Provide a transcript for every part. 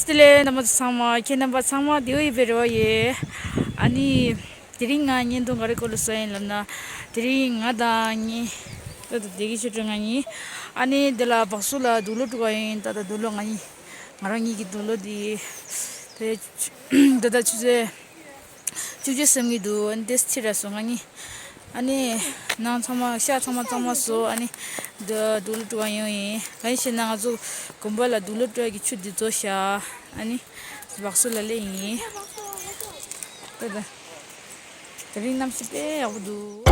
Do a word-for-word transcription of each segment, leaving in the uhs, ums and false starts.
བདེ་ལེགས་རྣམ་པ་ཚང་མ། ཁྱེད་རྣམ་པ་ཚང་མ་བདེ་པོ་ཡོད་པའི་རེ་བ་ཡོད། ཨ་ནི། དེ་རིང་ང་བརྙན་ཐུང་ག་རེ་སྐོར་ལ་བཟོ་ཡིན་ལབ་ན། དེ་རིང་ང་དང་ངའི། ད་ལྟ་བདེ་སྐྱིད་ཆོས་སྒྲོན་ང་གཉིས། ཨ་ནི་དེ་ལ་བག་སུ་ལ་དུག་ལོག་སྤྲོད་ག་ཡིན། ད་ལྟ་དུག་ལོག་ང་གཉིས། ང་རང་གཉིས་ཀྱི་དུག་ལོག་དེ། དེ། ད་ལྟ་ཆུ་ཚོད། བཅུ་གཅིག་ཟིན་གྱི་འདུག་ཨ་ནི་དེ་ཕྱིར་ར་སོང་ང་གཉིས། ཨ་ནི། ནང་ཚང་མ་ཤ་ཚང་མ་གཙང་མ་བཟོ། ཨ་ནི། དུག་ལོག་སྤྲོད་ག་ཡོང་ཡིན། གང་ཡིན་ཞེ་ན་ང་ཚོ་དགོན་པ་ལ་དུག་ལོག་སྤྲོད་ཀྱི་ཆུ་འདི་རྫོགས་ཤག་ཨ་ནི། བག་སུ་ལ་སླེབས་ཡིན། ད་ད། དེ་རིང་གནམ་གཤིས་དཔེ་ཡག་པོ་འདུག་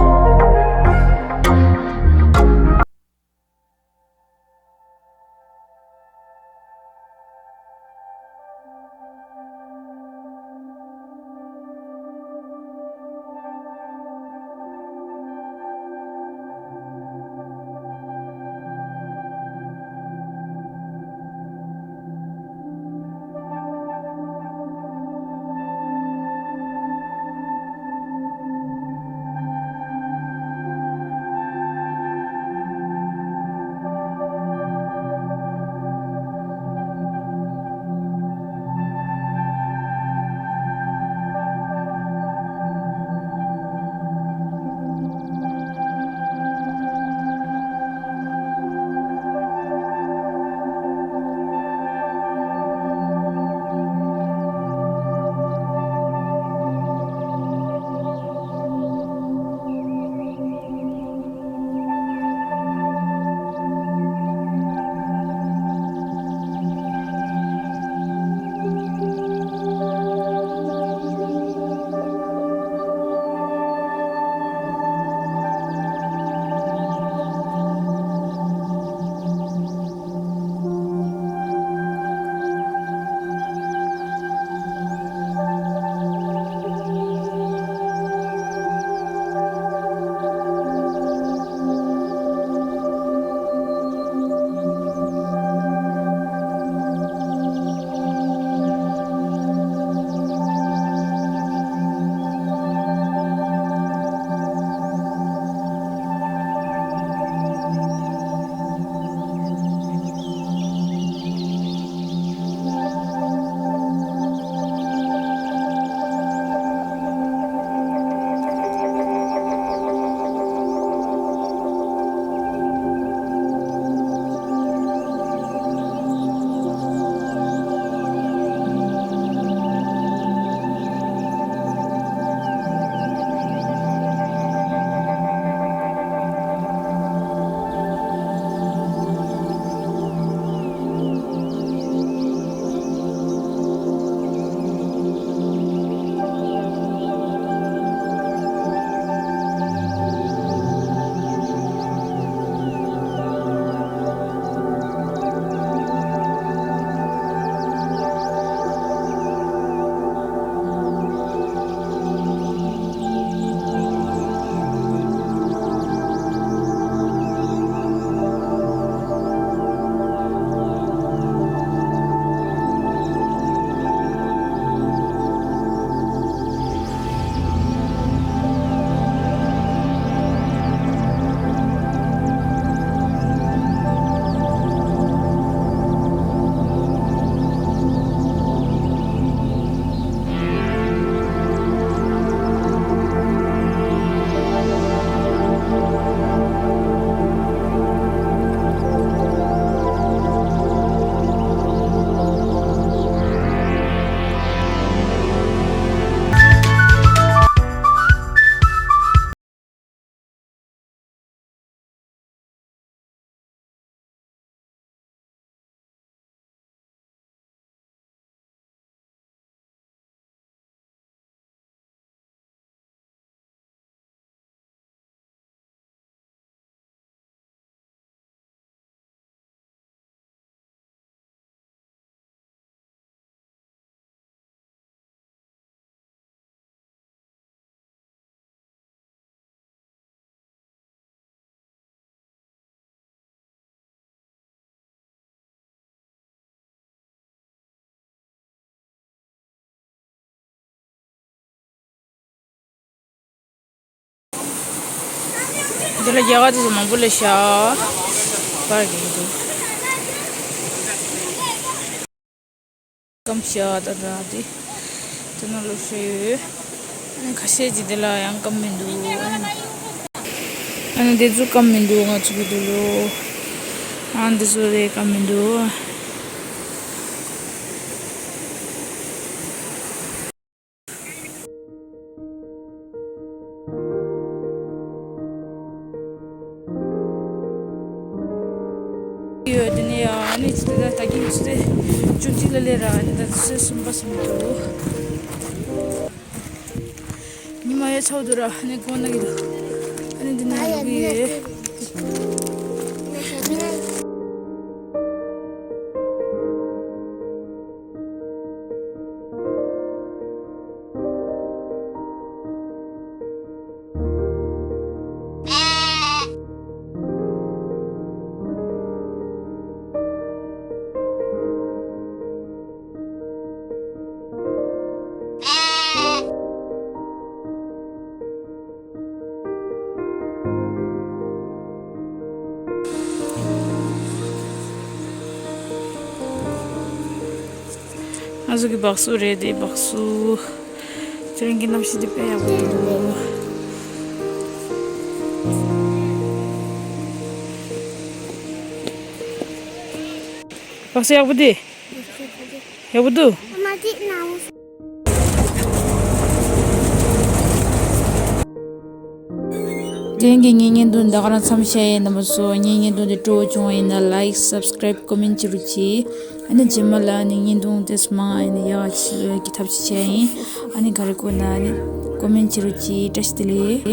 འདི་ལ་རྒྱ་གར་དེ་ཚོ་མང་པོ་སླེབས་ཤག་པར་རྒྱག་གི་འདུག་ཤ་ད་ད་དེ་དེ་ནང་ལོགས་ཤ་ཡོད། ཨ་ནི་ཁ་ཤས་ཀྱིས་དེ་ལ་ཡང་སྐམ་མི་འདུག་ཨ་ནི་ཨ་ནི་དེ་ཚོ་སྐམ་མི་འདུག་ང་ཚོ་གི་དུ་ལོ། ཨ་འདི་ཚོ་རེད་སྐམ་མི་འདུག་ཡོད། དེ་ནས་ཡང་ཨ་ནི་ཅི་ད་ད་གིན་ཚོད་ཅུང་ཅིག་ལ་ལས་ར་ཨ་ནི་ད་ཚོད་གསུམ་པ་སོང་འདུག་ཉི་མ་ཡ་ཆའོ་དུ་ར་ཨ་ནི་གོ་ན་གི་དུ་ཨ་ནི་འདི་ན་ཡོད་གི་ཡོད། ང་ཚོ་གི་སྦག་སུ་རེད་དེ་སྦག་སུ། དེ་རིང་གི་གནམ་གཤིས་དེ་དཔེ་ཡག་པོ་འདུག་སྦག་སུ་ཡག་པོ་དེ། ཡག་པོ་འདུག་དེ་རིང་གི་ངའི་བརྙན་ཐུང་འདི་ག་རང་མཚམས་བཞག་ཡིན། རྣམ་པ་ཚོ་ངའི་བརྙན་ཐུང་འདི་སྤྲོ་བོ་བྱུང་བ་ཡིན་ན་like subscribe comment བྱེད་རོགས་གྱིས། ཨ་ནི་རྗེས་མ་ལ་ཨ་ནི་བརྙན་ཐུང་དེ་མང་ཨ་ནི་ཡག་ཅིག་གི་ཐབས་ཤིག་བྱས་ཡིན། ཨ་ནི་ག་རེ་དགོས་ན་ཨ་ནི་comment བྱེད་རོགས་གྱིས། བཀྲ་ཤིས་བདེ་ལེགས།